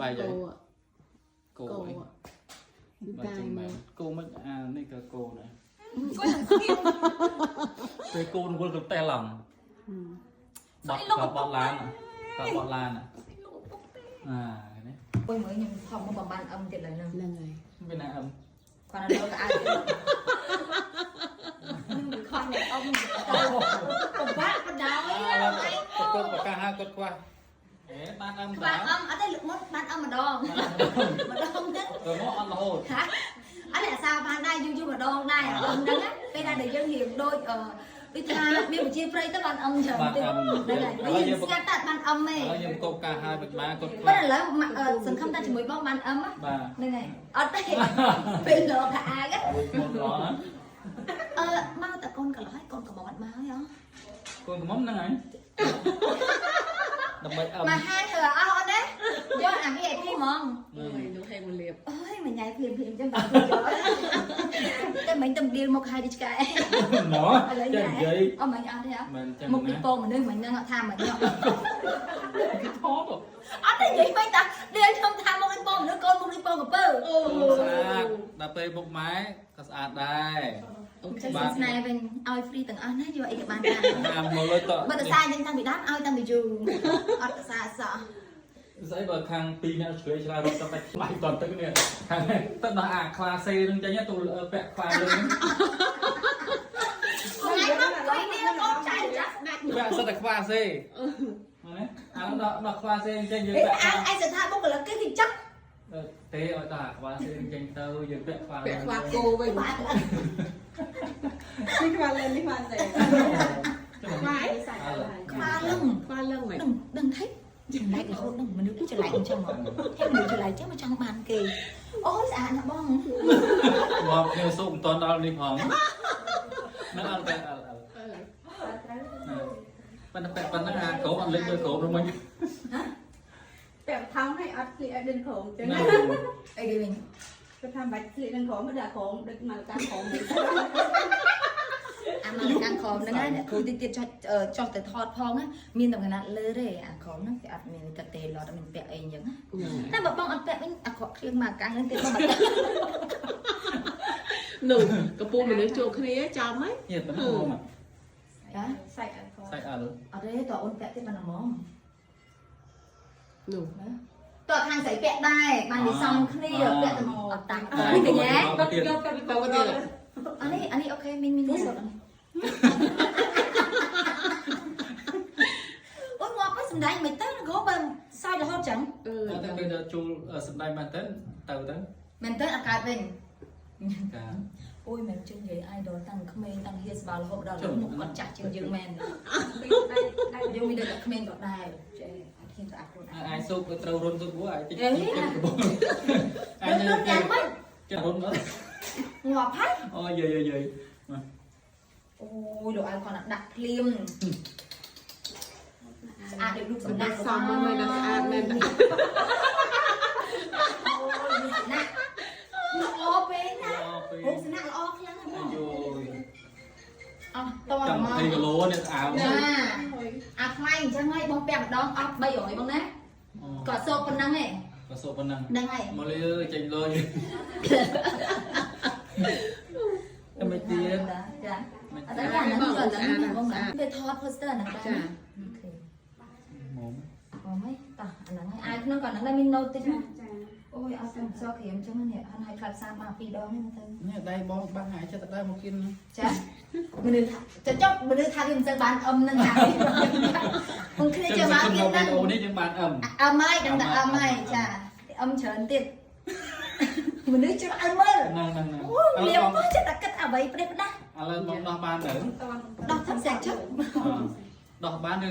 បែកហើយ គោ គោអី គោ បើចឹងមែនគោមិនអានេះក៏គោដែរ គោទាំងស្ងៀម ពេលគោនឹងវល់កន្ទេលឡងបត់ក៏បត់ឡានក៏បត់ឡានអានេះ ពុយមើលខ្ញុំថប់មកបំបានអឹមទៀតឡើយហ្នឹង ហ្នឹងហើយ មានណាអឹម គាត់នៅកៅអៅខ្ញុំខំអ្នកអឹមពិបាកបដ ாய் គាត់ប្រកាសហៅគាត់ខ្វះអេបានអឹម ក្បាលអឹមអត់ទេលើកមុនបានអឹមម្ដងម្ដងហ្នឹង ទៅមកអត់រហូត ហាអត់អាសាបានដែរយូរយូរម្ដងដែរអឹមហ្នឹងពេលណាដែលយើងរៀងដូចអឺដូចថាមានវិជាព្រៃទៅបានអឹមច្រើនទៀតហ្នឹងហើយយើងស្ងាត់តែបានអឹមទេ ឥឡូវយើងកោបការហើយមិនបានគាត់ខ្វះ ប៉ុន្តែឥឡូវសង្ឃឹមថាជាមួយបងបានអឹម បាទ ហ្នឹងហើយអត់ទេពេលលោកថាអាយ មុនរង អឺមកតែកូនកន្លោះហើយកូនកំមុំអត់មកហ៎ កូនកំមុំហ្នឹងហើយដើម្បីអឹម មកហាធ្វើអស់អត់ណាយកអា VIP ហ្មង ហើយនោះហេមកលៀប អូយមួយញ៉ៃភ្លាមភ្លាមចឹងបាទតែមិញតំឌៀលមកហើយដូចឆ្កែ ហ្មងចេះនិយាយ អត់មិញអត់ទេហ៎ មិនចឹង មុខ ណា ពីពងមនុស្សមិញហ្នឹងថាមិញ គេថត អត់ទេនិយាយមិញតាឌៀលខ្ញុំថាមុខពីពងមនុស្សកូនមុខពីពងកពើ អូ ស្អាតដល់ពេលមុខម៉ែក៏ស្អាតដែរ អូខេ ចឹងស្នេហ៍វិញឲ្យ free ទាំងអស់ណាយកអីក៏បានដែរ អាមកលុយត បើតសាយើងតាំងពីដើមឲ្យតាំងពីយូរអត់តសាសោះ ស្អីបើខាងពីរអ្នកឆ្វេងឆ្លើយរត់ទៅដាច់បាយតទឹកនេះខាងទៅដល់អាខ្លាសេនឹងចេញទូពាក់ខ្លាលើហ្នឹង ថ្ងៃមកកុយនេះកូនចៅចាស់ ដាច់ ពាក់សិតតែខ្លាសេណាអាដល់ដល់ខ្លាសេចេញយើង អេ ពាក់ អាឯសថាបុគ្គលិកគេគេចាស់ ទេឲ្យដល់អាខ្លាសេចេញទៅយើងពាក់ខ្លា ពាក់ខ្វះគោវិញ បាទ នេះក្បាលលេននេះក្បាលសេ ខ្លា សាច់ ខ្វាលឹង ខ្វះលឹងមិន ដឹងដឹងថៃចម្លែករហូតដឹងមនុស្សគេចម្លែកអញ្ចឹងហ៎ហើយមនុស្សចម្លែកអញ្ចឹងមកចង់បានគេអូយស្អាតណាស់បង មកខ្ញុំសុំមិនតន់ដល់នេះផងនឹងអត់តែអត់អត់ប៉ុន្តែពាក់ប៉ុណ្ណឹងអាក្រោមអត់លេចលើក្រោមនោះមិញ ពាក់ថោងឲ្យអត់ស្លៀកឲ្យដឹងក្រមចឹង អីគេវិញ គាត់ថាមិនបាច់ស្លៀកដឹងក្រមដាក់ក្រមដូចមកតាមក្រម អាមកខាងក្រោមហ្នឹងណាអ្នកគ្រូតិចទៀតចុះចុះទៅថតផងណាមានតែកណាត់លើទេអាក្រោមហ្នឹងគេអត់មានតទេឡត់អត់មានពាក់អីអញ្ចឹងណាតែបើបងអត់ពាក់វិញអាក្រក់គ្រឿងមកកាំងហ្នឹងទៀតបងអត់ នោះកពូមនុស្សជួបគ្នាចំហ៎ ញាតប៉ុណ្ណឹងមក ចា សាច់អត់ក្រម សាច់អត់ អត់ទេតើអូនពាក់ទៀតបានហ្មង នោះ តើខាងស្រីពាក់ដែរបាននិសំគ្នាពាក់ទៅអត់តាំងកញ្ញា ទៀត យកទៅ ទៅទៀត អានេះអានេះអូខេមានមានសុទ្ធអានេះអូយងាប់ហើយសំដែងមិនទៅគ្រូបើសើចរហូតចឹង អឺ តែពេលដល់ជួលសំដែងបានទៅទៅទៅ មែនទៅអត់កើតវិញ កា អូយមិនជិះនិយាយ idol តាំងក្មេងតាំងហៀស្បាលរហូតដល់មុខគាត់ចាស់ជាងយើងមែនយើងមានតែក្មេងក៏ដែរចេះអត់ហ៊ានទៅអាខ្លួនឯង អាយស៊ូបត្រូវរុនស៊ូបអាយតិចតិចកបងអាយ រុនយ៉ាងម៉េច ចារុនអត់ ងាប់ហើយ អូយយយយ អូយលោកឯងគាត់ដាក់ភ្លាមស្អាតដូចរូបសំណាក់ សំមិនដល់ស្អាតមែន ណាល្អពេកណារូបសំណាក់ល្អខ្លាំងណាស់បង យយ អស់ត ចាំ មក 20គីឡូនេះស្អាត ចាអាថ្លៃអញ្ចឹងហើយបងពាក់ម្ដងអស់300បងណាក៏សោកប៉ុណ្ណឹងឯង ក៏សូប៉ុណ្ណឹង ហ្នឹងហើយ មកលឺចេញលុយតែមិនទៀត ចា មិន អត់តែអាហ្នឹងក៏ហ្នឹងបងណាពេលថត poster អាហ្នឹងដែរ ចា អូខេ មក អូមតោះអាហ្នឹងហើយអាយក្នុងក៏ហ្នឹងដែរមាន note តិចណា ចា អូយអត់ទៅសក្រៀមអញ្ចឹងនេះហិនឲ្យខ្លាប់សាមមកពីរដងហ្នឹងទៅ នេះដៃបងបាំងហើយចិត្តតែមកគិន ចាមនុស្សថាចុះមនុស្សថាវាមិនសូវបានអឹមហ្នឹងហើយ ពុំគ្នាចាំមកទៀតហ្នឹង វីដេអូនេះយើងបានអឹម អឹមហើយដឹងតែអឹមហើយចាអឹមច្រើនទៀតមនុស្សច្រើនមើល ហ្នឹងហ្នឹងហ្នឹង អូលៀបមកចិត្តតែគិតអ្វីប្រេះផ្ដាស់ ឥឡូវបងដោះបានទៅ តន់ ដោះទឹកសាច់ជិត ដោះបានឬ